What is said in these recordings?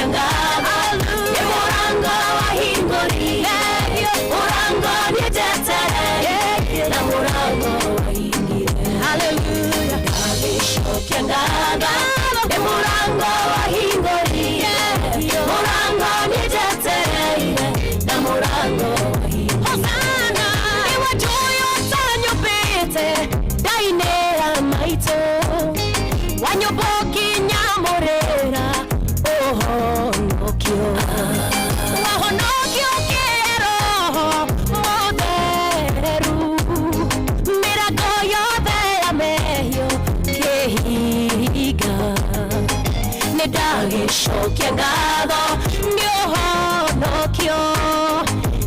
Ndagĩcokia ngatho nĩ mũrango wahingũrire, mũrango niĩ njetereire na mũrango wahingire. Hallelujah. Ndagĩcokia ngatho nĩ mũrango wahingũrire, mũrango niĩ njetereire na mũrango wahingire. Hosanna. Nĩwe njũĩ ũtanyũmbĩte ndainĩra maitũ wanyũmba ũkinyamũrĩra ũhonokio, wahonokio kĩroho mũtheru, mĩrango yothe ya mehio kĩhinga. Nĩ ndagĩcokia ngatho nĩ ũhonokio,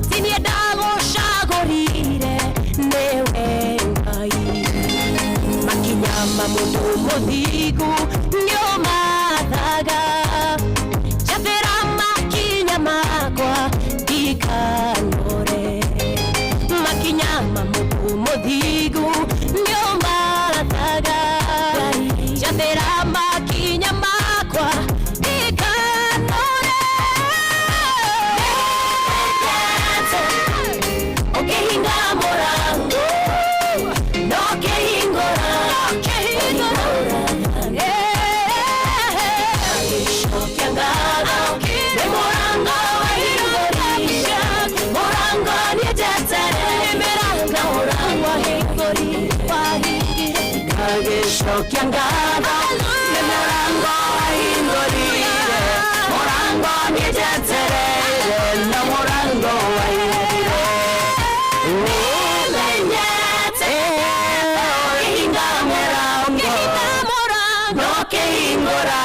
ti niĩ ndagũcagũrire, nĩwe Ngai. Makinya ma mũndũ mũthingu nĩ ũmathaga, njathĩra makinya makwa ndikanore. Makinya ma mũndũ mũthingu nĩ ũmathaga, njathĩra makinya makwa ndikanore. Ũkĩhinga mũrango no kĩhingũra, agĩcokia ngatho nĩ mũrango wahingũrire, mũrango niĩ njetereire na mũrango wahingire. Agĩcokia ngatho nĩ mũrango wahingũrire, mũrango niĩ njetereire na mũrango wahingire. Nĩmenyete ũkĩhinga mũrango no kĩhingũra,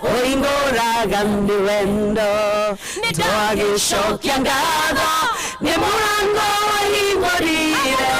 ũhingũraga nĩ wendo. Twagĩcokia ngatho nĩ mũrango wahingũrire,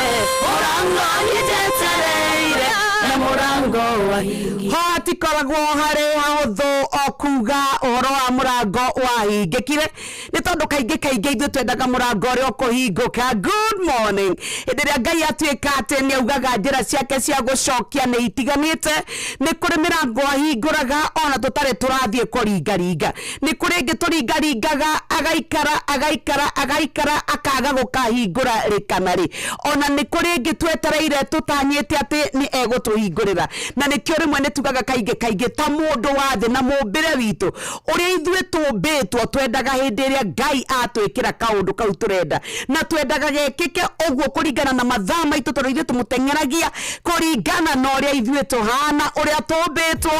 mũrango niĩ njetereire na mũrango wahingire. Hatikoragwo harĩ hahũthũ o kuga ũhoro wa mũrango wahingĩkire, nĩ tondũ kaingĩ kaingĩ ithuĩ twendaga mũrango ũrĩa ũkũhingũka. Good morning. Hĩndĩ ĩrĩa Ngai atuĩka atĩ nĩ augaga njĩra ciake cia gũcokia nĩ itiganĩte, nĩ kũrĩ mĩrango ahingũraga ona tũtarĩ tũrathiĩ kũringaringa, nĩ kũrĩ ĩngĩ tũringaringaga agaikara agaikara agaikara akaga gũkahingũra rĩ kana rĩ, ona nĩ kũrĩ ĩngĩ twetereire tũtanyĩte atĩ nĩ egũtũhingũrĩra. Na nĩkĩo rĩmwe nĩ tugaga kaingĩ kaingĩ ta mũndũ wa thĩ na mũmbĩre witũ ũrĩa ithuĩ tũmbĩtwo, twendaga hĩndĩ ĩrĩa Ngai atwĩkĩra kaũndũ kau tũrenda na twendaga gekĩke ũguo kũringana na mathaa maitũ, tondũ ithuĩ tũmũteng'eragia kũringana na ũrĩa ithuĩ tũhana, ũrĩa tũmbĩtwo,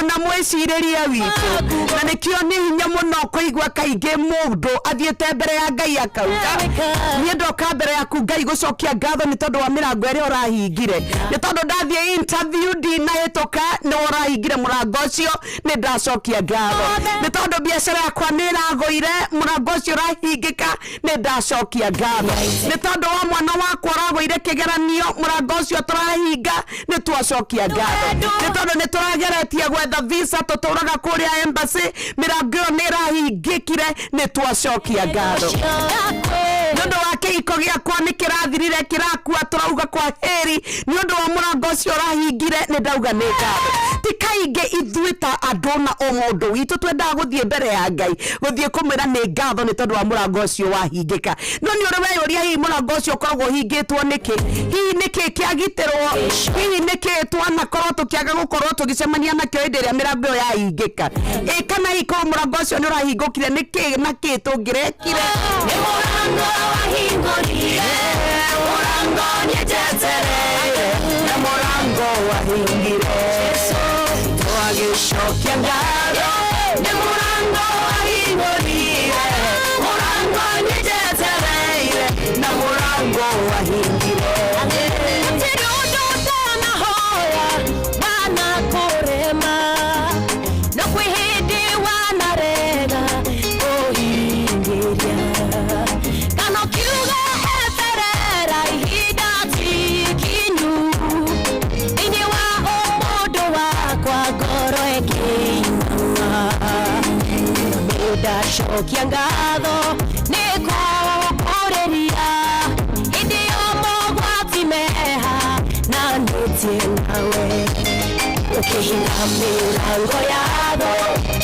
ona mwĩcirĩrie witũ. Na nĩkĩo nĩ hinya mũno kũigua kaingĩ mũndũ athiĩte mbere ya Ngai akauga, "Niĩ ndoka mbere yaku Ngai gũcokia ngatho nĩ tondũ wa mĩrango ĩrĩa ũrahingire, nĩ tondũ ndathiĩ interview ndinahĩtũka, nĩwe ũrahingire mũrango ũcio, nĩ ndacokia ngatho. Nĩ tondũ biacara yakwa nĩ ĩragũire, mũrango ũcio ũrahingĩka, nĩ ndacokia ngatho. Nĩ tondũ wa mwana wakwa ũragũire kĩgeranio, mũrango ũcio tũrahinga, nĩ twacokia ngatho. Nĩ tondũ nĩ tũrageretie gwetha visa, tũtũraga kũrĩa embassy, mĩrango ĩyo nĩ ĩrahingĩkire, nĩ twacokia ngatho. Nĩ ũndũ wa kĩhiko gĩakwa nĩ kĩrathirire, kĩrakua, tũrauga kwa heri, nĩ ũndũ wa mũrango ũcio ũrahingire, nĩ ndauga nĩ ngatho." Ti kaingĩ ithuĩ ta andũ na ũmũndũ witũ twendaga gũthiĩ mbere ya Ngai gũthiĩ kũmwĩra nĩ ngatho nĩ tondũ wa mũrango ũcio wahingĩka. No nĩ ũrĩ weyũria hihi mũrango ũcio ũkoragwo ũhingĩtwo nĩkĩ? Hihi nĩkĩ kĩagitĩrwo? Hihi nĩkĩ twanakorwo tũkĩaga gũkorwo tũgĩcemania nakĩo hĩndĩ ĩrĩa mĩrango ĩyo yahingĩka? Ĩ kana hihi korwo mũrango ũcio nĩ ũrahingũkire, nĩkĩ na kĩ tũngĩrekire? Nĩ mũrango wahingũrire, mũrango niĩ njetereire na mũrango wahingire. Twagĩcokia ngatho nĩ mũrango wahingũrire, mũrango niĩ njetereire na mũrango wahingire. Gũtirĩ ũndũ ũtanahoya wanakũrema, no kwĩ hĩndĩ wanarega kũhingĩria, kana ũkiuga eterera ihinda ti ikinyu. Thĩinĩ wa ũmũndũ wakwa ngoro ĩkĩinama, nĩndacokia ngatho nĩ kũkũrĩria hĩndĩ yo mogwati meha na nĩtie nawe ũkĩhinga mĩrango yatho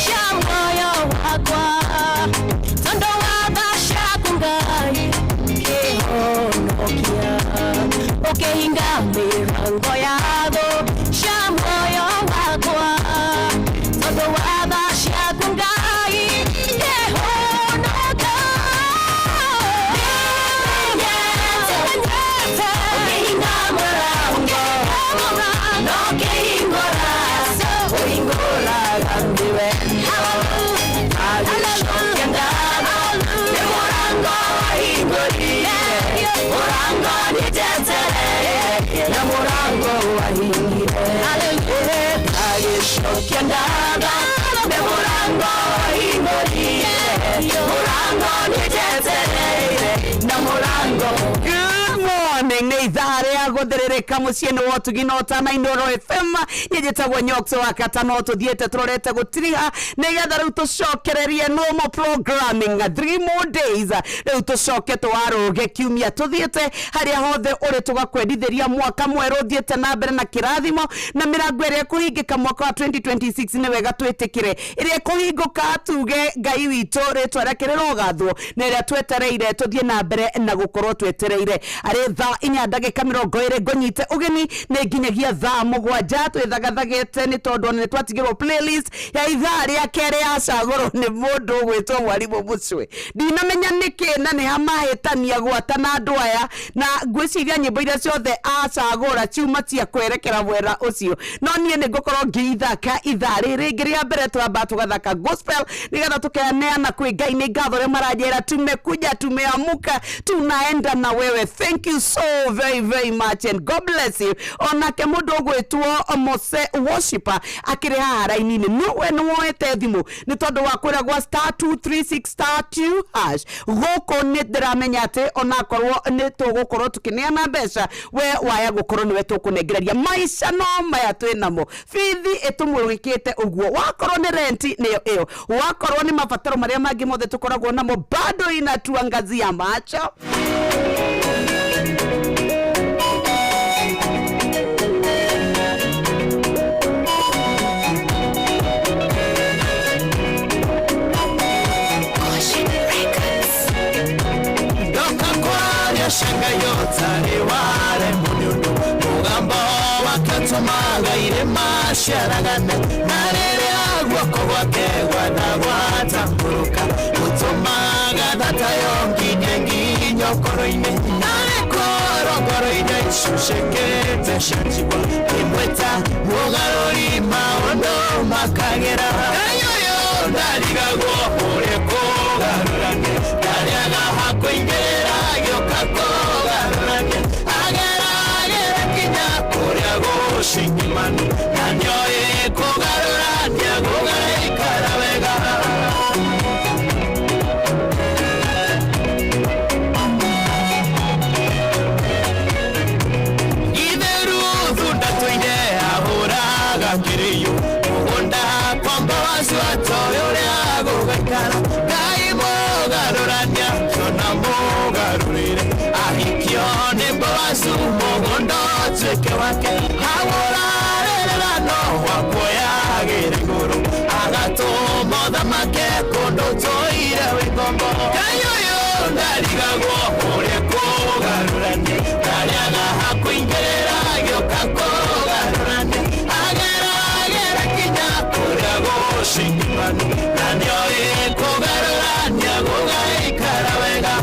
cia muoyo. Mũrango nĩnjetereire na mũrango. Good morning, nĩ ithaa rĩa gũthĩrĩrĩka mũciĩ-inĩ wa ũtugi na ũtana Inooro FM. Niĩ njĩtagwo Nyox wa Kata, no tũthiĩte tũrorete gũtiriha nĩgetha rĩu tũcokererie normal programming 3 more days, rĩu tũcoke tũwarũge kiumia tũthiĩte harĩa hothe ũrĩ, tũgakwendithĩria mwaka mwerũ ũthiĩte na mbere na kĩrathimo na mĩrango ĩrĩa ĩkũhingĩka mwaka wa 2026. Nĩ wega twĩtĩkĩre ĩrĩa ĩkũhingũka, tuge Ngai witũ rĩtwa rĩake rĩrogathwo, na ĩrĩa twetereire tũthiĩ na mbere na gũkorwo twetereire. Arĩ thaa 4 ndagĩka 20, ngũnyite ũgeni nĩ nginyagia thaa 7 twĩthagathagĩte, nĩ tondũ ona nĩ twatigĩrwo playlist ya ithaa rĩa kerĩ yacagũrwo nĩ mũndũ ũgwĩtwo mwarimũ Mũcwe. Ndinamenya nĩkĩ na nĩ hamahĩtania gwata na andũ aya, na ngwĩciria nyĩmbo iria ciothe acagũra ciuma cia kwerekera mwena ũcio, no niĩ nĩ ngũkorwo ngĩithaka ithaa rĩrĩ rĩngĩ rĩa mbere. Twamba tũgathaka gospel nĩgetha tũkeneana kwĩ Ngai. Nĩ ngatho ũrĩa maranjĩra, tumekuja, tumeamuka, tunaenda na wewe. Thank you so very very much and God bless you. Onake mũndũ ũgwĩtwo Mose Worshipper akĩrĩ haha raini-inĩ, no we nĩ woete thimũ nĩ tondũ wa kwĩra gwa *236*2#. Gũkũ nĩ ndĩramenya atĩ onakorwo nĩ tũgũkorwo tũkĩneana mbeca, we waya gũkorwo nĩwe tũkũnengereria. Maica no maya twĩ namo, bithi ĩtũmũrĩkĩte ũguo, wakorwo nĩ renti nĩyo ĩyo, wakorwo nĩ mabataro marĩa mangĩ mothe tũkoragwo namo, bado inatuangazia macho. Ndoka kwaria shanga yotari waremwo nĩ ũndũ mũgambo wake ũtũmaga irĩma ciaragane, na rĩrĩa guoko gwake gwatagwatambũrũka gũtũmaga thatayo nginye nginyokoro-inĩ, narĩ korwo ngoro-inĩ icucĩkĩte cia njigua imwe ta mũgarũri maũndũ makagĩra. Ngai ũyũ ndarigagwo ũrĩa kũgarũrania, ndarĩaga hakũingĩrĩra gĩũka kũgarũrania, ageragĩra kinya kũrĩa gũcingimanu, na nĩoĩ kũgarũrania gũgaikara wega. Ithe Ruthu ndatũire ahũraga kĩrĩyo mũgũnda kwa Boazu, atoĩ ũrĩa gũgaikara. Ngai mũgarũrania ona mũgarũrĩre ahikio nĩ Boazu, mũgũnda ũtuĩke wake. Hahũrarĩrĩra no wakuoyagĩra igũrũ, agatũma ũthamake kũndũ tũire wĩ ngombo. Ngai ũyũ ndarigagwo ũrĩa kũgarũrania, ndarĩaga hakũingĩrĩra gĩũka kũgarũrania, ageragĩra kinya kũrĩa gũcingimanu, na nĩoĩ kũgarũrania gũgaikara wega.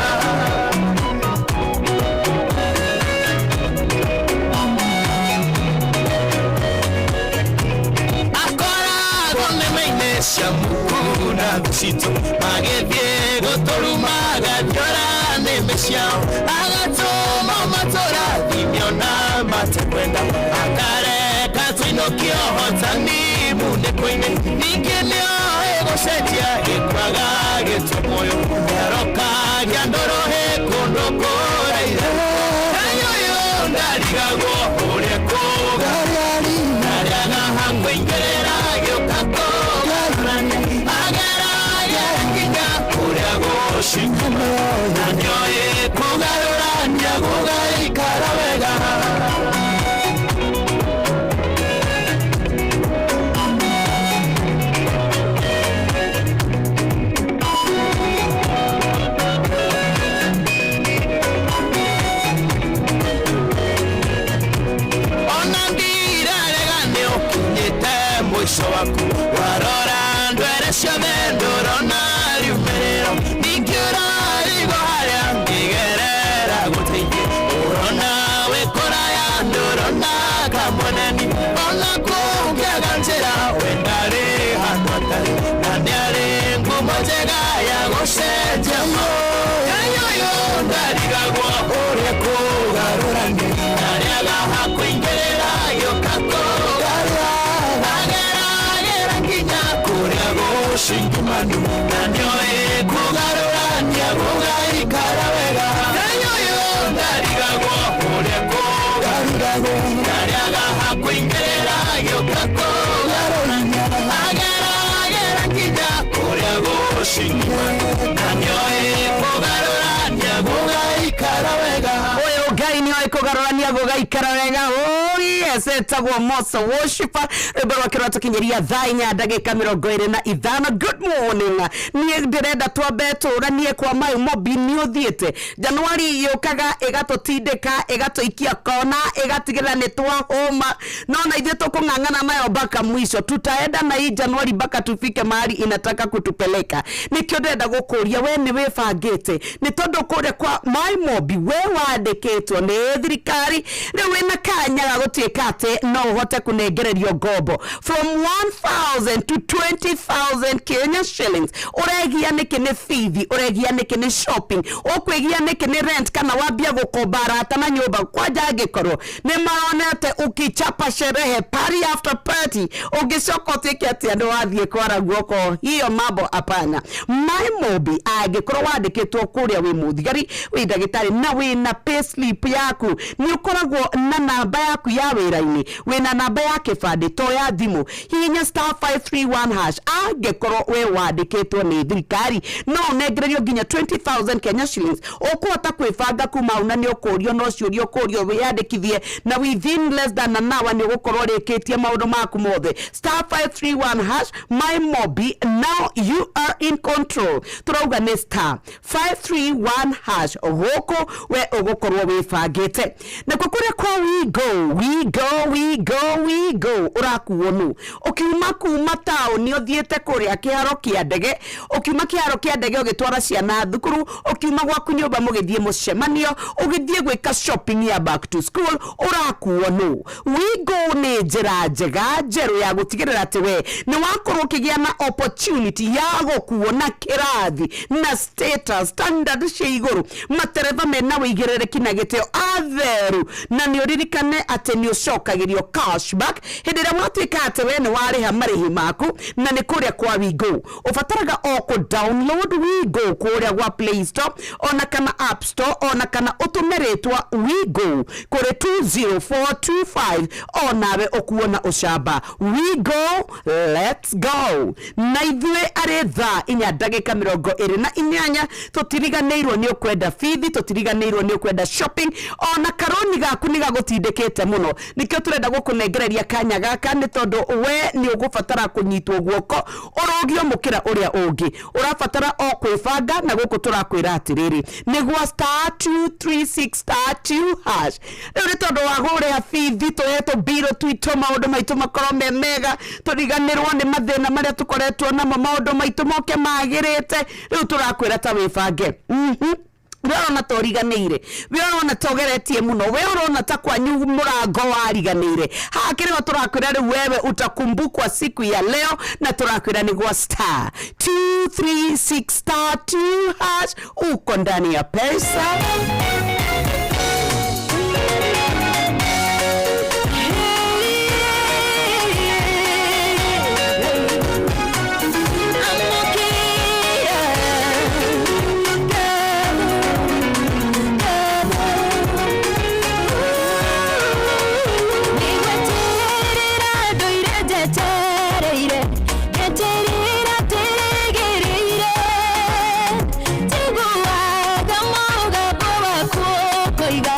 Akoragwo nĩme-inĩ cia muku na citũ magĩthiĩ gũtũruma, gatiora nĩmĩ ciao, agatũma matũrathimio na matekwenda, akareka tũinũkio hotani munĩko-inĩ. Ningĩ nĩoĩ gũcenjia gĩkwaga gĩtwe muoyo, nĩarokagia ndũrũhĩ kũndũ kũraire. Ngai ũyũ ndarigagwo ũrĩa kũgarũrania, ndarĩaga hakũingĩrĩra gĩũka kũgarũrania, ageragĩra kinya kũrĩa gũcingimanu, na nĩoĩ kũgarũrania gũgaikara wega. Ona ndirarega nĩ ũkinyĩte mũico waku, warora ndwere ciothe ndũrona riumĩrĩro, ningĩ ũrarigwo harĩa ngĩgerera gũteithie, ũrona wĩ kũraya ndũrona kamweneni, ona kũngĩaga njĩra we ndarĩ handũ atarĩ, na nĩarĩ ngumo njega ya gũcenjia maũndũ. Ngai ũyũ ndarigagwo ũrĩa kũgarũrania, ndarĩaga hakũingĩrĩra gĩũka kũgarũra, ageragĩra nginya kũrĩa gũcingimanu. mwaganu na nĩoĩ kũgarũrania gũgaikara wega. Ngai ũyũ ndarigagwo ũrĩa kũgarũragwo, ndarĩaga hakũingĩrĩra gĩũka kũgarũrania, ageragĩra nginya kũrĩa gũciniwe na nĩoĩ kũgarũrania gũgaikara wega. Ũyũ Ngai nĩ oĩ kũgarũrania gũgaikara wega. Oh yes, etagwo Mosa Worshiper, rwĩmbo rwake rwatũkinyĩria thaa 4:25. Good morning. Niĩ ndĩrenda twambe tũranie kwa Mai Mobi. Nĩ ũthiĩte Januari yũkaga ĩgatũtindĩka, ĩgatũikia kona, ĩgatigĩrĩra nĩ twahũma, no na ithuĩ tũkũng'ang'ana nayo mpaka mwisho. Tutaenda na hii Januari mpaka tufike mahali inataka kutupeleka. Nĩkĩo ndĩrenda gũkũria, we nĩ wĩbangĩte? Nĩ tondũ kũrĩa kwa Mai Mobi we wandĩkĩtwo nĩ thirikari, rĩu wĩna kanya ga gũtuĩka atĩ no ũhote kũnengererio ngombo from 1000 to 20,000 Kenya shillings. Ũregia nĩkĩ nĩ bithi? Ũregia nĩkĩ nĩ shopping? Ũkwĩgia nĩkĩ nĩ rent? Kana wambia gũkomba arata na nyũmba kwanja, angĩkorwo nĩ maronete ukichapa sherehe, party after party, ũngĩcoka ũtuĩke atĩ andũ wathiĩ kwara guoko, hiyo mambo hapana. My Mobi, angĩkorwo wandĩkĩtwo kũrĩa wĩ mũthigari, wĩ ndagĩtarĩ, na wĩna payslip yaku, nĩ ũkoragwo na namba yaku ya wĩra-inĩ, wĩna namba ya kĩbandĩ to ya thimũ, hihinya *531#. Angĩkorwo we wandĩkĩtwo nĩ thirikari, no ũnengererio nginya 20,000 Kenya shillings. Ũkũhota kwĩbanga kuma hau, na nĩ ũkũrio no ciũria ũkũrio wĩyandĩkithie, na within less than an hour nĩ ũgũkorwo ũrĩkĩtie maũndũ maku mothe. *531#, My Mobi, now you are in control. Tũrauga nĩ *531# gũkũ we ũgũkorwo wĩbangĩte. Nakuo kũrĩa kwa We Go, We Go, We Go, We Go, ũrakuo nũ ũkiuma kuma taũni ũthiĩte kũrĩa kĩharo kĩa ndege, ũkiuma kĩharo kĩa ndege ũgĩtwara ciana thukuru, ũkiuma gwaku nyũmba mũgĩthiĩ mũcemanio, ũgĩthiĩ gwĩka shopping ya back to school, ũrakuo nũ? We Go nĩ njĩra njega njerũ ya gũtigĩrĩra atĩ we nĩ wakorwo ũkĩgĩa na opportunity ya gũkuo na kĩrathi na status standard cia igũrũ, matereba mena wĩigĩrĩrĩki na gĩtĩo atheru, na nĩ ũririkane atĩ nĩ ũcokagĩrio cashback hĩndĩ ĩrĩa watuĩka atĩ we nĩ warĩha marĩhi maku. Na nĩ kũrĩa kwa WeGo, ũbataraga o kũ download WeGo kũrĩa gwa Play Store ona kana App Store, ona kana ũtũme rĩtwa WeGo kũrĩ 20425, onawe ũkuona ũcamba. We go, let's go. Na ithuĩ arĩ thaa 4:28, tũtiriganĩirwo nĩ ũkwenda bithi, tũtiriganĩirwo nĩ ũkwenda shopping, ona karoni gaku nĩ gagũtindĩkĩte mũno. Nĩkĩo tũrenda gũkũnengereria kanya gaka, nĩ tondũ we nĩ ũgũbatara kũnyitwo guoko ũrũgio mũkĩra ũrĩa ũngĩ. Ũrabatara o kwĩbanga, na gũkũ tũrakwĩra atĩrĩrĩ, nĩ gwa *236*2#. Rĩu nĩ tondũ wa gũrĩha bithi, tũhetwo mbirũ twitũ, maũndũ maitũ makorwo me mega, tũriganĩrwo nĩ mathĩna marĩa tũkoretwo namo, maũndũ maitũ moke magĩrĩte. Rĩu tũrakwĩra ta wĩbange. We ũrona ta ũriganĩire, we ũrona ta ũgeretie mũno, we ũrona ta kwanyu mũrango wariganĩire, haha kĩrĩho tũrakwĩra rĩu wewe utakumbukwa siku ya leo, na tũrakwĩra nĩ gwa *236*2#. Uko ndani ya pesa. Nĩgweterera ndũire njetereire, ngeterera ndĩrĩgĩrĩire, njiguaga mũgambo waku ũkoiga,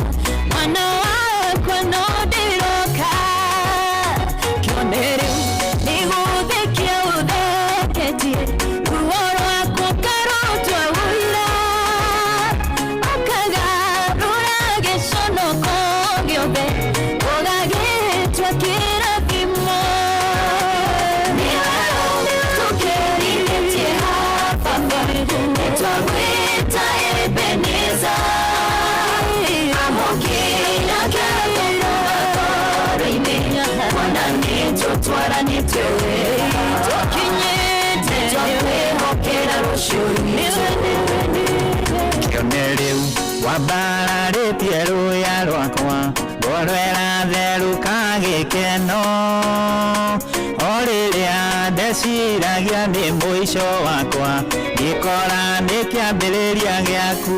mwana wakwa no ndĩroka. Kĩone rĩu nĩgũthekia ũtheketie, ruo rwakwa ũkarũtua ũira, ũkagarũra gĩconoko gĩothe ũgagĩtua kĩrathimo. Nĩwe tũkĩrĩtie baba, nĩtwagwĩta Ebeneza, amũkĩra kĩrathimo ngoro-inĩ, kuona nĩtũtwaranĩte wega, tũkinyĩte twakwĩhokera rũciũ rwitũ. Kĩone rĩu wambararĩtie rũya rwakwa, ngoro ĩratherũka gĩkeno o rĩrĩa ndeci Ndeciragia nĩ mũico wakwa, ngĩkora nĩ kĩambĩrĩria gĩaku.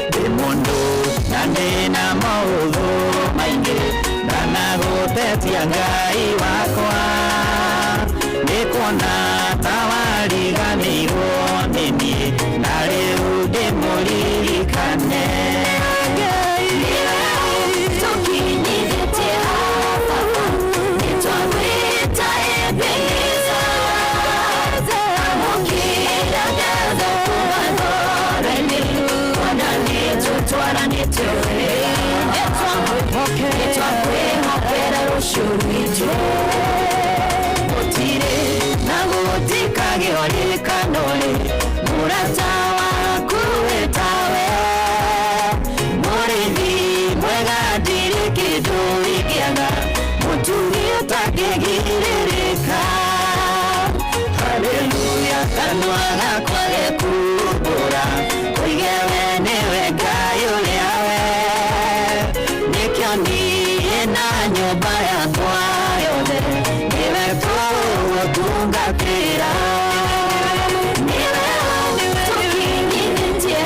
Ndĩ mũndũ na ndĩna maũthũ maingĩ, ndanagũtetia Ngai wakwa. Nĩkuona ta wariganĩirwo nĩ niĩ, na rĩu ndĩmũririkane. Tukinyithĩtie baba nĩtwagwĩta Ebeneza amũkĩra ngatho kuma ngoro-inĩ kuona nĩtũtwaranĩte wega nĩtwakwĩhokera rũciũ rwitũ gũtirĩ na gũtikagĩo ririkano-rĩ mũrata waku wĩtawe mũrĩithi mwega ndirĩ kĩndũ ingĩaga mũtugi ũtangĩgirĩrĩka. Haleluya, kanua gakwa gekumbũra koige we nĩwe Ngai ũrĩa we. Nĩkĩo niĩ na nyũmba yakwa yothe nĩwe tũgũtungatĩra. Niwe tukinyithĩtie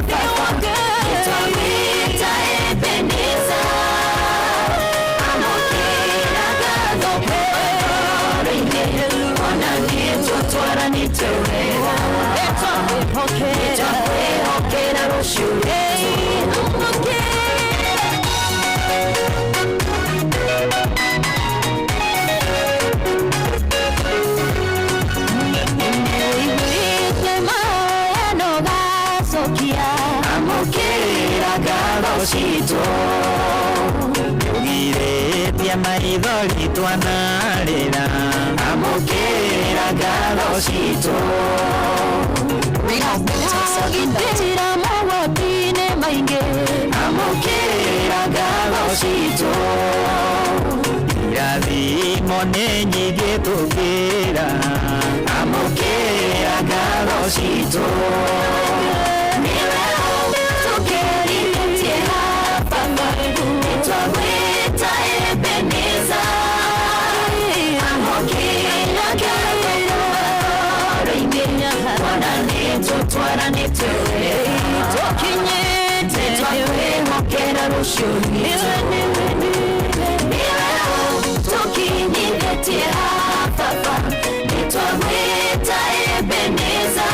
baba nĩtwagwĩta Ebeneza amũkĩra ngatho kuma ngoro-inĩ kuona nĩtũtwaranĩte wega nĩtwakwĩhokera rũciũ rwitũ. Nĩũiguĩte mahoya na ũgacokia Amũkĩra ngatho citũ. Nĩũgirĩtie maithori twanarĩra. Amũkĩra ngatho citũ. Ũgitĩra mogwati-inĩ maingĩ Amũkĩra ngatho citũ. Irathimo nĩ nyingĩ tũkĩra. Amũkĩra ngatho citũ. Niwe tũkĩrithĩtie baba nĩtwagwĩta Ebeneza amũkĩra ngatho kuma ngoro-inĩ kuona nĩtũtwaranĩte wega nĩtwakwĩhokera rũciũ rwitũ. Niwe tũkinyithĩtie baba nĩtwagwĩta Ebeneza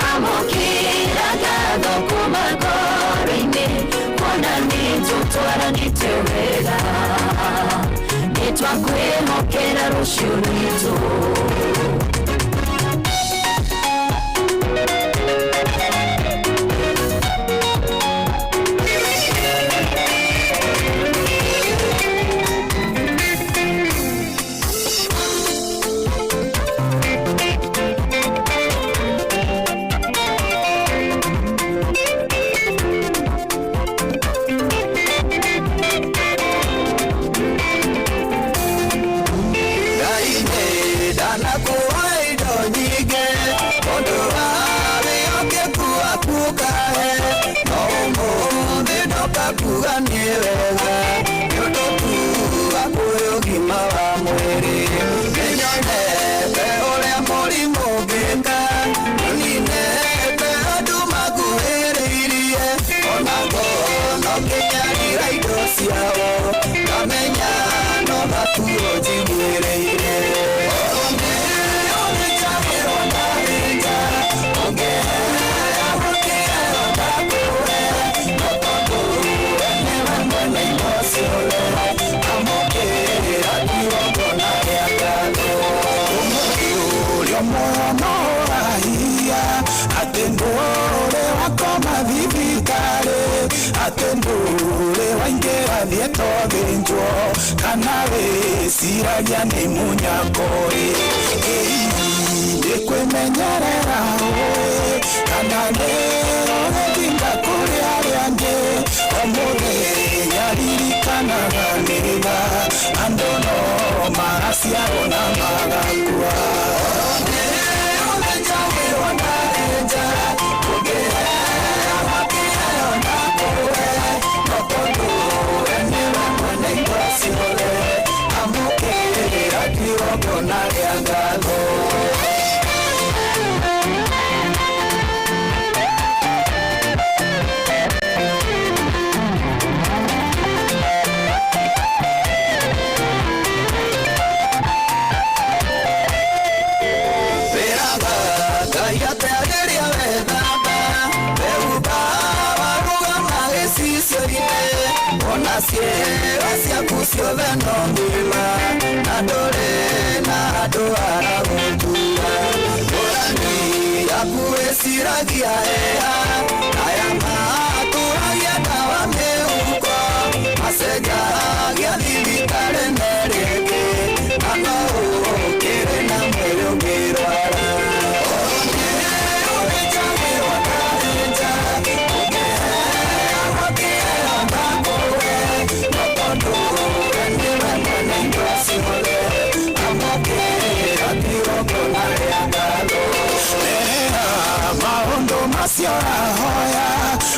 amũkĩra ngatho kuma ngoro-inĩ kuona nĩtũtwaranĩte wega nĩtwakwĩhokera rũciũ rwitũ. Ngai ndanakuhe indo nyingĩ ũndũ wa wĩhokeku waku ũkahe no ũmũthĩ ndoka kuga nĩ wega nĩ ũndũ tu wa kwĩ ũgima wa mwĩrĩ nĩnyonete ũrĩa mũrimũ ũngĩka nĩninete andũ makuhĩrĩirie ona ngono ngĩnyarira indo ciao ngamenya no matuo njiguĩrĩire. Atĩ ndũrĩ wakoma thibitarĩ, atĩ ndũrĩ waingĩra thiĩto thĩnjwo, kana wĩciragia nĩ mũnyako-ĩ. Ndĩkwĩmenyerera ũĩ, kana nĩ ũgĩthinga kũrĩ arĩa angĩ. O mũthenya ririkanaga nĩ tha, andũ no magaciarwo na magakua. Macio ũrahoya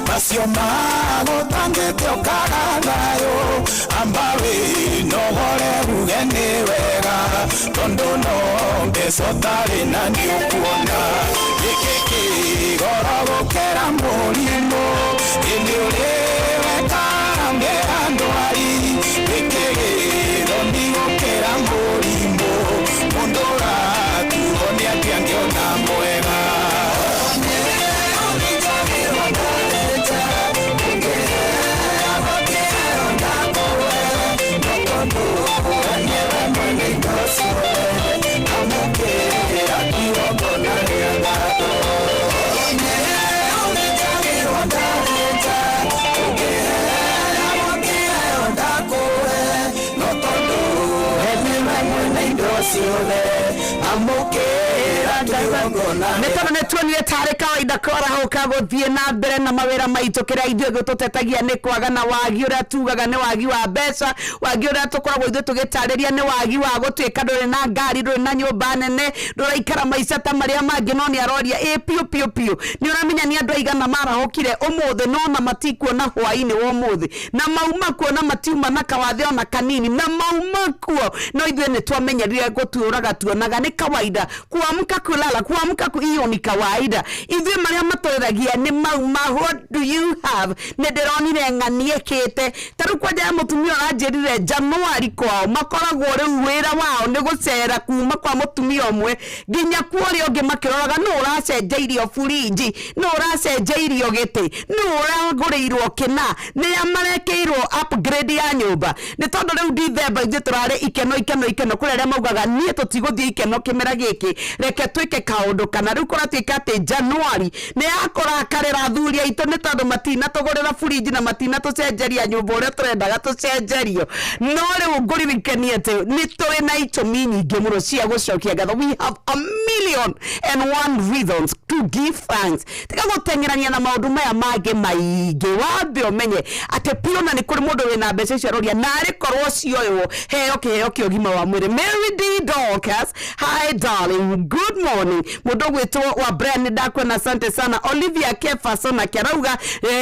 macio magũtangĩte ũkaga thayũ amba wĩnogore uge nĩ wega tondũ no mbeca ũtarĩ na nĩ ũkuona gĩkĩ kĩgoro gũkĩra mũrimũ ĩndĩ ũrĩ weka mbera ndwari gĩkĩ gĩthoni gũkĩra mũrimũ mũndũ ũratuo nĩ atĩ angĩona mwega. Nä tondå nä tuonire tarä kawaida kwarahåka gå thiä na mbere na mawä maitå kä rä a ithuä gå tå tetagia nä kwaga na wagi å rä a tugaga nä wagi wa mbeca, wagi å rä a tå koragwo ithuä tå gä tarä ria nä wagi wa gå tuä ka ndå rä na ngari, ndå rä na nyå mba nene, ndå raikara maica ta marä a mangä, no nä aroria ä piå piå piå nä å ramenya nä andå aigana marahåkire å må thä no na matikuona hwainä wa å må thä na mauma kuo na matiuma na kawathe ona kanini na mauma kuo no ithuä nä twamenyerire gå tuåraga tuonaga nä kawaida kuamka kulala kuamka hiyo ni kawaida. Ithuĩ marĩa matũrĩragia nĩ mau ma what do you have. Nĩ ndĩronire ng'ani ĩkĩte ta rĩu kwanja ya mũtumia ũranjĩrire Januari kwao makoragwo rĩu wĩra wao nĩ gũcera kuma kwa mũtumia ũmwe nginya kwa ũrĩa ũngĩ makĩroraga nũ ũracenjeirio burinji, nũ ũracenjeirio gĩtĩ, nũ ũragũrĩirwo kĩna, nĩa marekĩirwo upgrade ya nyũmba. Nĩ tondũ rĩu Dithemba ithuĩ tũrarĩ ikeno ikeno ikeno kũrĩ arĩa maugaga niĩ tũtigũthiĩ ikeno kĩmera gĩkĩ reke twĩke kaũndũ kana rĩu kũratuĩka atĩ Januari nĩ yakũrakarĩra athuri aitũ nĩ tondũ matinatũgũrĩra burinji na matinatũcenjeria nyũmba ũrĩa tũrendaga tũcenjerio. No rĩu ngũririkanie atĩ nĩ tũrĩ na itũmi nyingĩ mũno cia gũcokia ngatho. We have 1,000,001 reasons to give thanks. Tiga gũteng'erania na maũndũ maya mangĩ maingĩ, wambe ũmenye atĩ piũ na nĩ kũrĩ mũndũ wĩna mbeca icio aroria narĩ korwo cioywo heo kĩheo kĩa ũgima wa mwĩrĩ. Mary D Dorcas, hi darling, good morning. Mũndũ ũgwĩtwo wa Brian nĩ ndakuona, asante sana. Olivia Kefason akĩarauga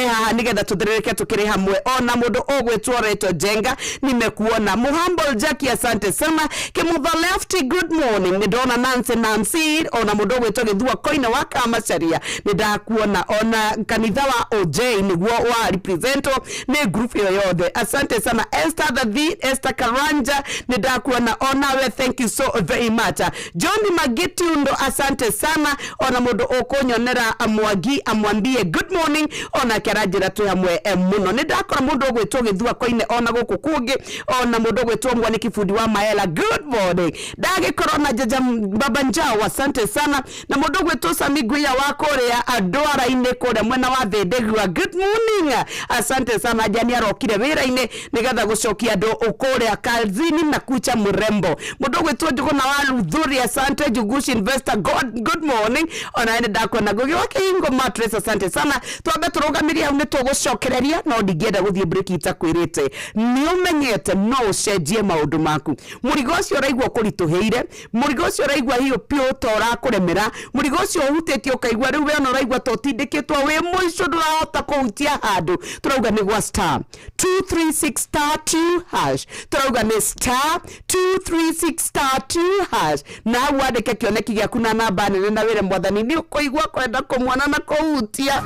haha nĩgetha tũthĩrĩrĩke tũkĩrĩ hamwe. Ona mũndũ ũgwĩtwo Reto Jenga nimekuona. Muhumble Jackie, asante sana. Kimutha Lefty, good morning. Nĩ ndona Nancy Nancy, ona mũndũ ũgwĩtwo Gĩthua Koine wa Kamacharia nĩ ndakuona. Ona kanitha wa OJ nĩguo wa representwo nĩ group ĩyo yothe, asante sana. Esther Thathi, Esther Karanja nĩ ndakuona onawe, thank you so very much. John Magitundo, asante sana. Ona mũndũ ũkũnyonera Mwangi amwambie good morning, ona kĩaranjĩra twĩ hamwe mũno. Nĩ ndakora mũndũ ũgwĩtwo Gĩthua Koine ona gũkũ kũngĩ, ona mũndũ ũgwĩtwo Mwaniki bundi wa Maela, good morning. Ndagĩkorwo na Jaja Baba Njao, asante sana. Na mũndũ ũgwĩtwo Sami Guia wa kũrĩa ndwara-inĩ kũrĩa mwena wa Thindigua, good morning, asante sana. Jani arokire wĩra-inĩ nĩgetha gũcokia andũ kũrĩa kazini na kucha mrembo. Mũndũ ũgwĩtwo Njũgũna wa Luthuri, asante. Jugushi Investor, good morning. Ona nĩ ndakuona. Ngugi wa Kĩhingo Mattress, asante sana. Twambe tũrũgamĩrie hau nĩ tũgũcokereria no ndingĩenda gũthiĩ break itakwĩrĩte nĩ ũmenyete no ũcenjie maũndũ maku. Mũrigo ũcio ũraigua ũkũritũhĩire, mũrigo ũcio ũraigua hiũ piũ ta ũrakũremera, mũrigo ũcio ũhutĩtie ũkaigua rĩu we ona ũraigua ta ũtindĩkĩtwo wĩ mũico ndũrahota kũhutia handũ, tũrauga nĩ gwa star 236 star 2 hash, tũrauga nĩ star 236 star 2 hash, na hau wandĩke kĩoneki gĩaku na namba nene na wĩre mwathani nĩ ũkũigua kwenda kũmuona na kũhutia.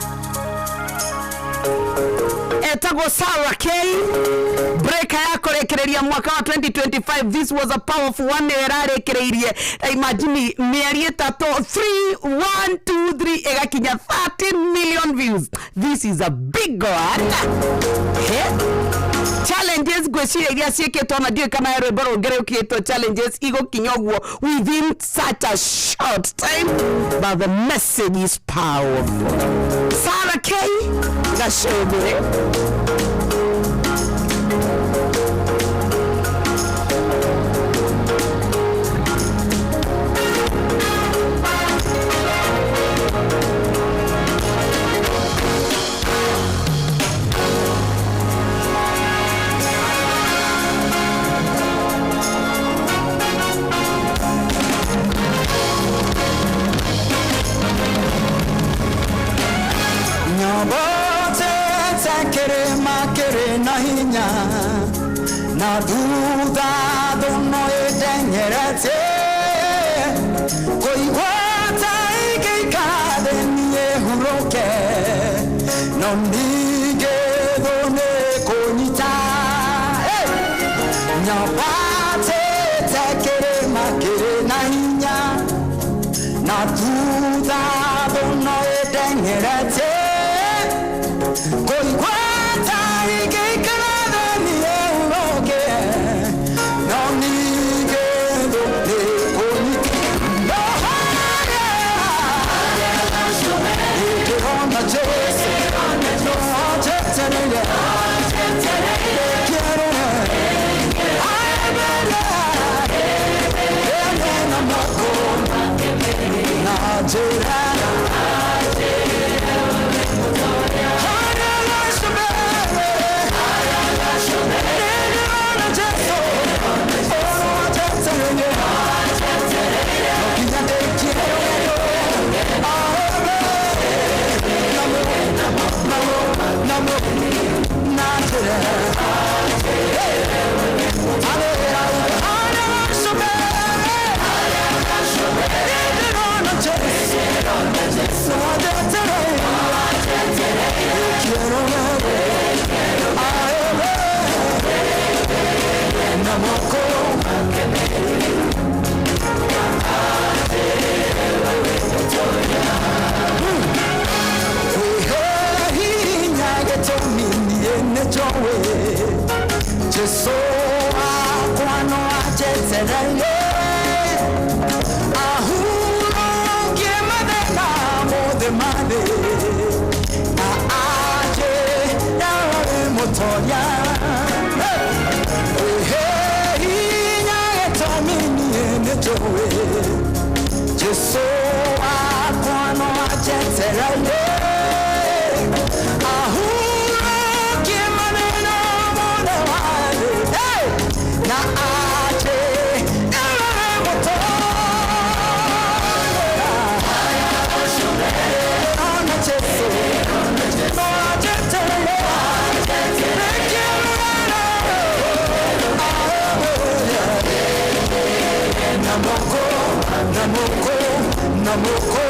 Etagwo Sarah K. Breaker ya kũrĩkĩrĩria mwaka wa 2025. This was a powerful one, nĩyo ĩrarĩkĩrĩirie. Imagine mĩeri ĩtatũ, 3 1 2 3 ĩgakinya 13 million views. This is a big one. He? Challenges ngwĩciria iria ciĩkĩtwo na ndiũĩ kana he rwĩmbo rũngĩ rũkĩtwo challenges igũkinya ũguo within such a short time, but the message is powerful. Sarah K. Gacũmbĩrĩ. Kĩrĩma kĩrĩ na hinya na thutha thũ no ĩndenyeretie kũigua ta ingĩikara thĩ niĩ hurũke no ningĩ thũ nĩ kũnyita. Hey! Nyambatĩte kĩrĩma kĩrĩ na hinya na thutha thũ no ĩndenyeretie kũigua ta ingĩikara thĩ niĩ hurũke no ningĩ thũ nĩ kũnyita. No harĩa ndĩrona Jesũ no anjetereire kĩrũre Jesu akwa no anjetereire ahurũkie mathĩna mothe ma thĩ na anjĩre wĩ mũtoria. Wĩhe hinya gĩtũmi niĩ nĩnjũĩ Jesu akwa no anjetereire ahurũkie mathĩna mothe ma thĩ. Hey! Na anjĩre wĩ mũtoria. Ona Jesu no anjetereire Namoko, namoko, namoko.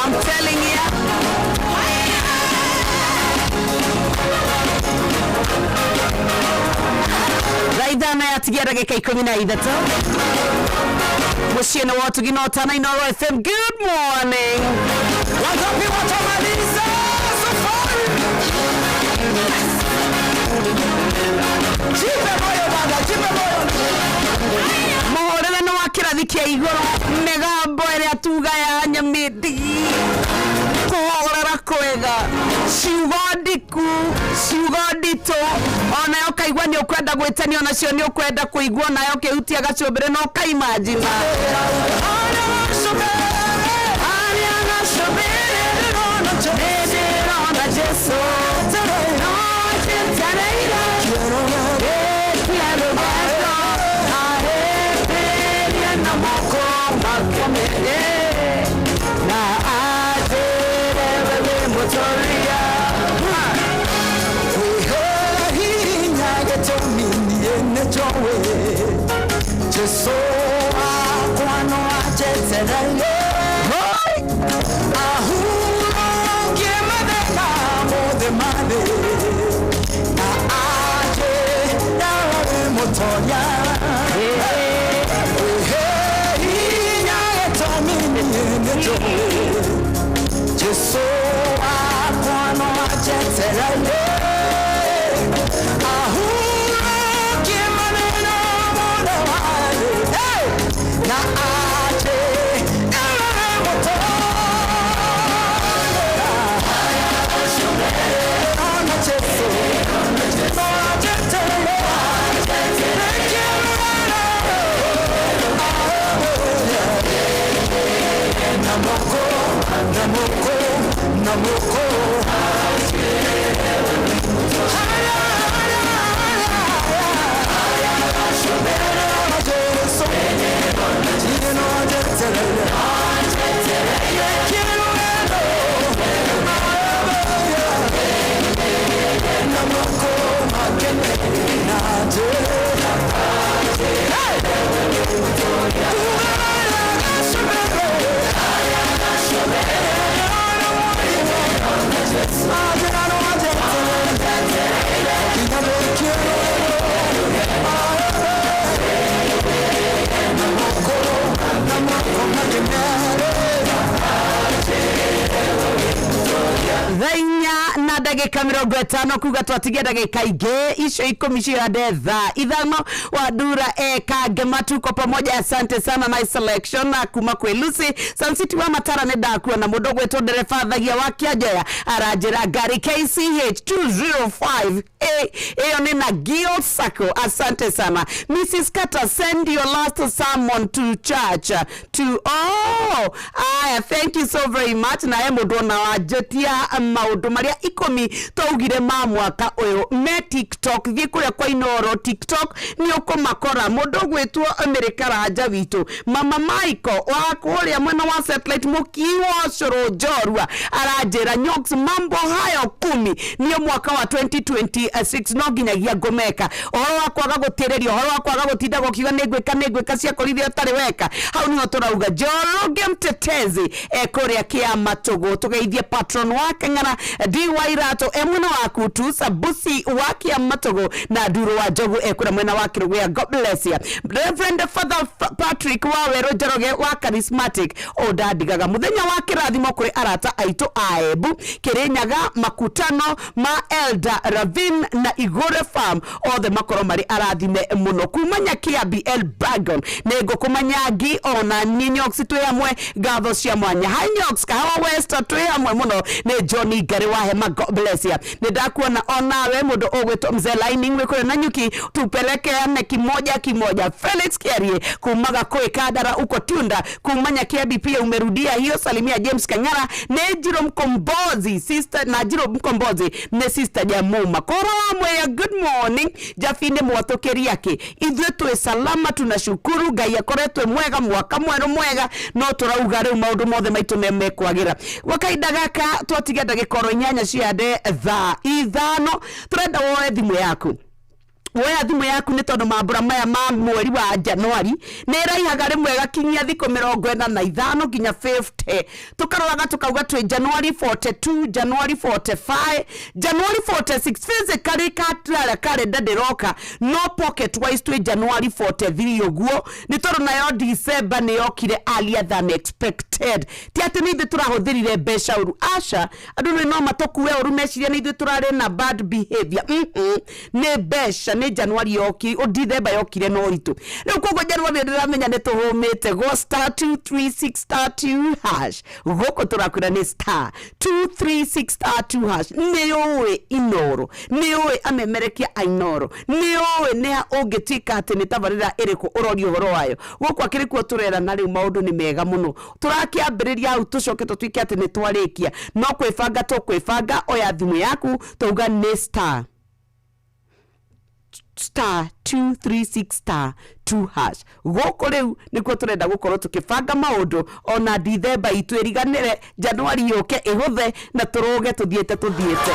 I'm telling you. Thaa ithano yatigia ndagĩka 13 mũciĩ-inĩ wa ũtugi na ũtana Inooro FM. Good morning. Wangapi watamaliza safari? Jipe moyo baba, jipe moyo. Mũhũrĩre nĩ wa kĩrathi kĩa igũrũ, mĩgambo ĩrĩa tuga ya nyamĩndigi, kũhorera kwega, ciugo ndiku, ciugo nditũ, onayo ũkaigua nĩ ũkwenda gwĩtania, onacio nĩ ũkwenda kũigua, onayo ũkĩhutia gacũmbĩrĩ na ũkaimajina. Arĩa gacũmbĩrĩ nĩndĩrona Jesũ, no njetereire rĩkia rũgendo, ahĩmbĩrie na moko make merĩ, na anjĩre we wĩ mũtoria. Hinya gĩtũmi niĩ nĩnjũĩ Jesũ wakwa no anjetereire. Hoi! Ahurũkie mathĩna mothe ma thĩ, na anjĩre we wĩ mũtoria. Hinya gĩtũmi niĩ nĩnjũĩ Jesũ wakwa no anjetereire. Ahurũkie mathĩna mothe ma thĩ, hey! Na anjĩre we wĩ mũtoria. Thaa 4 na ndagĩka 50, kuga twatigia ndagĩka ingĩ icio 10 ciande thaa 5. Wandura ekange matuko pamoja, asante sana, nice selection na kuma kwĩ Lucy Sansiti wa Matara. Nĩ ndakua na mũndũ ũgwĩtwo ndereba thagia wa Kĩanjoya aranjĩra ngari KCH 205 A ĩyo nĩ na Gil Sacco, asante sana. Mrs Carter, send your last sermon to church to oh aya, thank you so very much. Na he mũndũ ona wanjĩtia maũndũ marĩa 10 twaugire ma mwaka ũyũ me TikTok. Thiĩ kũrĩa kwa Inooro TikTok nĩ ũkũmakora. Mũndũ ũgwĩtwo Mĩrĩ Karanja witũ, Mama Michael wa kũrĩa mwena wa Satellite, mũkiwa cũrũ njorua, aranjĩra Nyox, mambo hayo 10 nĩyo mwaka wa 2026 no nginyagia ngũmeka. Ũhoro wa kwaga gũtĩrĩria, ũhoro wa kwaga gũtinda gũkiuga nĩ ngwĩka, nĩ ngwĩka ciakorithia ũtarĩ weka, hau nĩho tũrauga. Njoroge Mtetezi kũrĩa Kĩama Tũgũ, tũgeithie patron wa Kang'ara D Wairato e mwena wa Kutu, Sabusi wa Kĩama Tũgũ na Nduru wa Njogu e kũrĩa mwena wa Kĩrũgũya. God bless you. Reverend Father Patrick wa Werũ Njoroge wa Charismatic ũndandigaga mũthenya wa kĩrathimo kũrĩ arata aitũ a Embu, Kĩrĩnyaga, makutano ma Elder Ravin na Igore Farm, othe makorwo marĩ arathime mũno. Kuma Nyakiambi El Bagon nĩ ngũkũmanyangi ona niĩ Nyox twĩ hamwe, ngatho cia mwanya. Hi Nyox Kahawa West twĩ hamwe mũno, nĩ Johnny Ngarĩ wa Hema, God bless you. Nĩ ndakuona onawe mũndũ ũgwĩtwo Mzee Lining wĩ kũrĩa Nanyuki, tupelekeane kimoja kimoja. Felix Kiarie kumaga kwĩ Kandara uko Tunda, kuma Nyakiambi pia umerudia hiyo. Salimia James Kang'ara nĩ Njiro Mkombozi sister, na Njiro Mkombozi nĩ sister Jamuma kora wa Mwea. Good morning Jabine mwatũkĩria kĩ, ithuĩ twĩ salama, tunashukuru Ngai akoretwo mwega, mwaka mwerũ mwega, no tũrauga rĩu maũndũ mothe maitũ nĩ mekwagĩra. Gwa kahinda gaka twatiga ndagĩka oro 8 ciande thaa 5, tũrenda woe thimũ yaku. Woya thimũ yaku nĩ tondũ mambũra maya ma mweri wa Januari nĩ ĩraihaga rĩmwe ĩgakinyia thikũ 45 nginya 50. Tũkaroraga tũkauga twĩ January 42, January 45, January 46. Physically katrara karenda ndĩroka, no pocket wise twĩ January 43 ũguo, nĩ tondũ nayo December nĩ yokire earlier than expected. Ti atĩ nĩ ithuĩ tũrahũthĩrire mbeca ũru, aca. Andũ nĩ no matũkue ũru meciria nĩ ithuĩ tũrarĩ na bad behavior. Nĩ mbeca, nĩ January yoki, December yokire na ũritũ. Rĩu koguo January ndĩramenya nĩ tũhũmĩte. Go star 236 star 2 hash. Gũkũ tũrakwĩra nĩ star 236 star 2 hash. Nĩ ũĩ Inoro, nĩ ũĩ amemerekia a Inoro, nĩ ũĩ nĩ ha ũngĩtuĩka atĩ nĩ tabarĩra ĩrĩkũ ũroria ũhoro wayo. Gũkũ akĩrĩ kuo tũrera, na rĩu maũndũ nĩ mega mũno. Tũrakĩambĩrĩria hau, tũcoke tũtuĩke atĩ nĩ twarĩkia. No kwĩbanga tũkwĩbanga. Oya thimũ yaku, tauga nĩ star 236 star 2 hash. Gũkũ rĩu nĩkuo tũrenda gũkorwo tũkĩbanga maũndũ, ona Dithemba itũ ĩriganĩre, Januari yũke ĩhũthe na tũrũge tũthiĩte tũthiĩte.